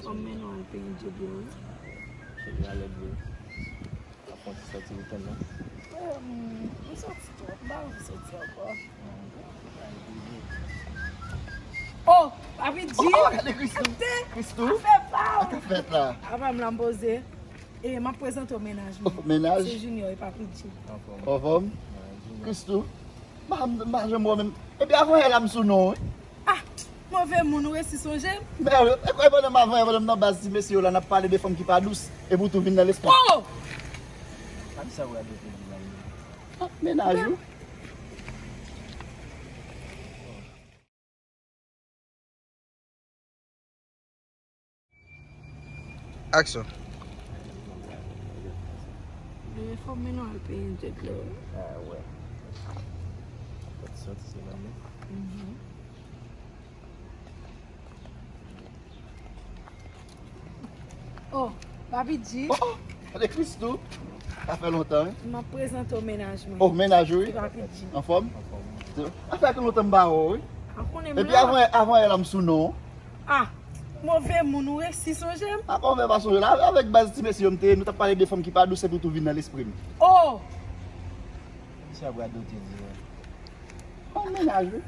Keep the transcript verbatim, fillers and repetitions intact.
Fò m mennen w al peyi Djed la wi. Cheri a lèd vre. Ap fè yon ti sòti weekend nan. Em, m sòti twòp, m pa anvi sòti ankò. Oh, papi G. Oh, oh, gade Christoo. Christoo. Afè pa w. Sa k ap fèt la? Apa m la m poze. E m ap prezante w mennaj mwen. Oh, mennaj? Se Junior e papi G. Anfòm? Anfòm? Christoo. M pa, m pa janm wè w menm. Epi avan yè la m sou non wi. Ah, move moun ou resi sonje m? Mè, e, e pandan m avan yè, pandan m nan baz ti mesye yo la, n ap pale de fanm ki pa dous, epi w tou vin nan lespri. Oh! Gade sa w radote di la wi. Ah, mennaj ou. Aksyon. Bebe, fò m mennen w al peyi Djed la wi. Ah, wè. Fò ti sòti semèn nan. Mhm. Oh, papi G. Oh, oh, gade Christoo. Sa fè lontan wi. M ap prezante w mennaj mwen. Oh, mennaj ou wi. Se papi G. Anfòm? Sa fè lontan m pa wè w wi. A konnen m la. Epi avan, avan yè la m sou non. Ah, move moun ou resi sonje m? Ah, move pa sonje la. Avèk baz ti mesye yo m te ye, nou t ap pale de fanm ki pa dous epi w tou vin nan lespri m. Oh! Sa w radote di la. Oh, mennaj wi.